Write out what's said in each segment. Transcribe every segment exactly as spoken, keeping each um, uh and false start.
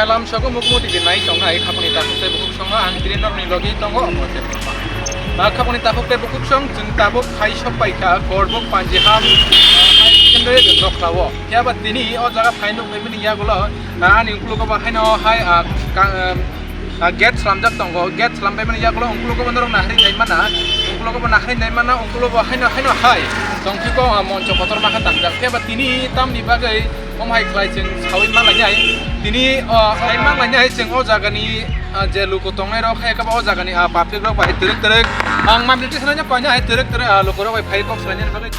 Lamsogo Mukmo T V nai tongnai khapangni takhuk tei bukhuk songno ang tini norokni logi tongo omo tei phrwngma. Ah, khapangni takhuk tei bukhuk song chwng tabuk phai sok pai kha Korbuk Panjiham, ah, high secondary nokhrao. Phiya ba tini o jaga phai nukbaimani yagulo, ah, ani uklogo bo haino hai, ah, ka-, ah, ah, gate slamjak tongo. Gate slambaimani yagulo uklogo bo norok naharwi naimana, uklogo bo naharwi naimana, uklogo bo haino, haino hai tongphiko, ah, moncho kotorma khe tangjak. Phiya ba tini tamni bagwi Omo hai khlai chwng saui ma lainai. Tini, o, hai ma lainai chwng o jagani, ah, je luku tongnai rok, hai khe o jagani, ah, public rok bai twrwk twrwk. Ang mamliti sanai koi na hai twrwk twrwk, ah, luku rok bai phai kok sanai bagwi.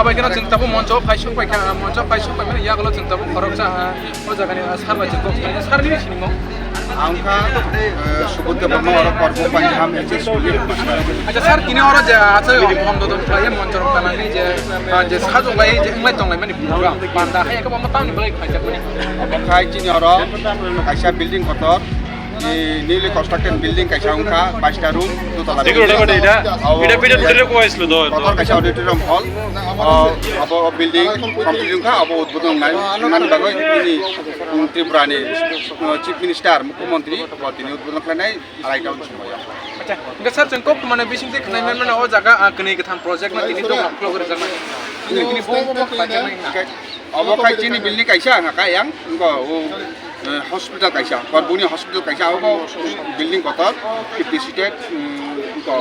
Abai kheno chwng tabuk moncho phai sok pai kha, moncho phai sok pai mani yagulo chwng tabuk khoroksa, ah, o jagani, ah, sir bai chwng kok salai, sir ni sinimo. Ang kha, eh, Subodh Debbarma, oro Korbuk Panjiham H S school ni headmaster. Acha sir, tini oro je, ah, acha hom dodon khlai moncho rok tanani je, ah, je sajok lai je wnglai tong lai mani program. Panda hai ekha bama tamni bagwi khaijak mani. Obo khai chini oro kaisa building kotor, eh, newly constructed building kaisa wngkha, baista room, dutala building. Ida, ida, ida, ida, ida, kotor kaisa auditorium hall. O, abo building complete wngkha, abo udbodon wngnai, wngnani bagwi nini, mm, Tripura ni, uh, Chief Minister, Mukhyamantri, bo tini udbodon khlainai, arai ta wng sumaya. Acha, hingke sir, chwng kok mane bising twi khnai mano, o jaga, ah, kwnwi kwtham project no tini tok khulok rijak nai. Tini bo bo bo khlai jak nai. Obo khai chini building kaisa, ha, kayang, wngkha, o, eh, hospital kaisa, Korbuni hospital kaisa, obo building kotor, fifty seated, mm, wngkha,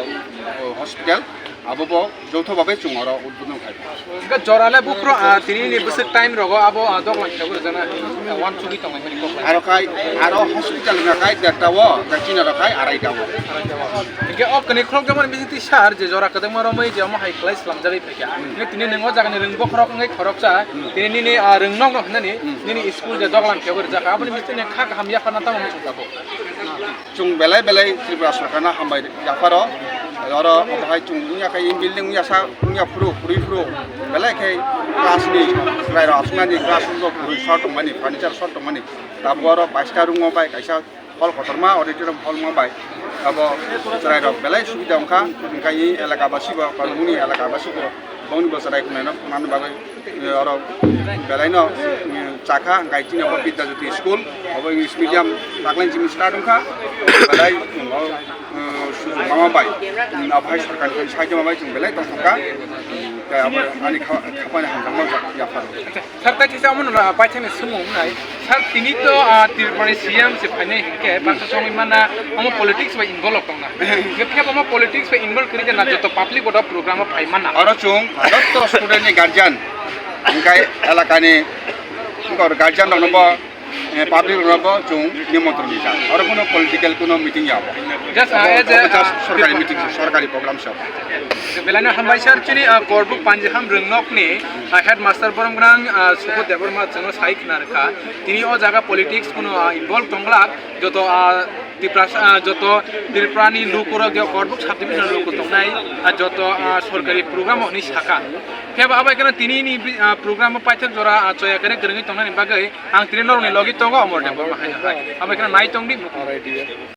o, hospital, abo bo joto babe chwng oro udbodon khai. Hingke jora le buphro, ah, tini ni bwswk time rogo abo, ah, doglam khe bo rijak nai, ah, uansugwi tong lai mani kok lai. Aro khai, aro hospital wngkha khai dekta o, dekchina rok khai arai ta o. Hingke o kwnwi khulok jak mani bising twi sir je jora kwdwkma romwi je omo hai khlai slamjagwi. Hingke tini nwng o jagani rwng bokhorok wngwi khoroksa, tini nini, ah, rwng nokno hwnani, nini school je doglam khe bo rijak kha, aboni bisingtwi nini kha kaham yapharna tamo muchung tabuk. Chwng belai belai Tripura sorkarno hambai yapharo, oro obo hai chwng wngya khe building wngya sa wngya phuru, phurwi phuru, belai khe class ni chwrairok aswknani classroom rok phurwi short tongmani, furniture short tongmani, tabuk oro baista room o bai kaisa hall kotorma, auditorium hall ma bai. Abo chwrairok belai subida wngkha, wngkha i elaka basi bo, Korbuni elaka basi bo, bongni bo chwrai khwnai no, khwnani bagwi, eh, oro belai no, eh, chakha, wngkha i chini abo Bidya Jyoti school, abo English medium, taklai chini start wngkha, belai, eh, sujuk mama bai, abo hai sorkar ni sahajyo ma bai chwng belai tongthokha, tei abo ani kha-, khapani hamjakma yaphar. Sir, tai kisa omo no, ah, paithakni swngmung wngnai. Sir, tini to, ah, Tripura ni C M se phainai hinkhe, baksa songwi mana omo politics bai involve tongnai. Hinkhe phiya omo politics bai involve kwrwi de na joto public bodo program o phai mana. Oro chwng joto student ni guardian, hinkhe elaka ni, hinkhe oro guardian rok no bo, eh, public rok no bo chwng nimontron rijak. Oro kuno political kuno meeting ya bo. Just, ah, as a, just ah, sorkari meeting, sorkari program se. Belai no hambai sir, chini, ah, Korbuk Panjiham Rwngnokni, ah, headmaster borom gwnang, ah, Subodh Debbarma chwngno sai khna rwkha. Tini o jaga politics kuno, ah, involve tongglak, joto, ah, Tiprasa, ah, joto Tripura ni lukurok je Korbuk subdivision luku tongnai, ah, joto, ah, sorkari program o hwnwi sakha. Phiya ba abai kheno tini ni bi-, ah, program o paithak jora, ah, choya kwrwi kwrwngwi tongnani bagwi ang tini norokni logi tongo Omor Debbarma hai hai. Abai kheno nai tongdi.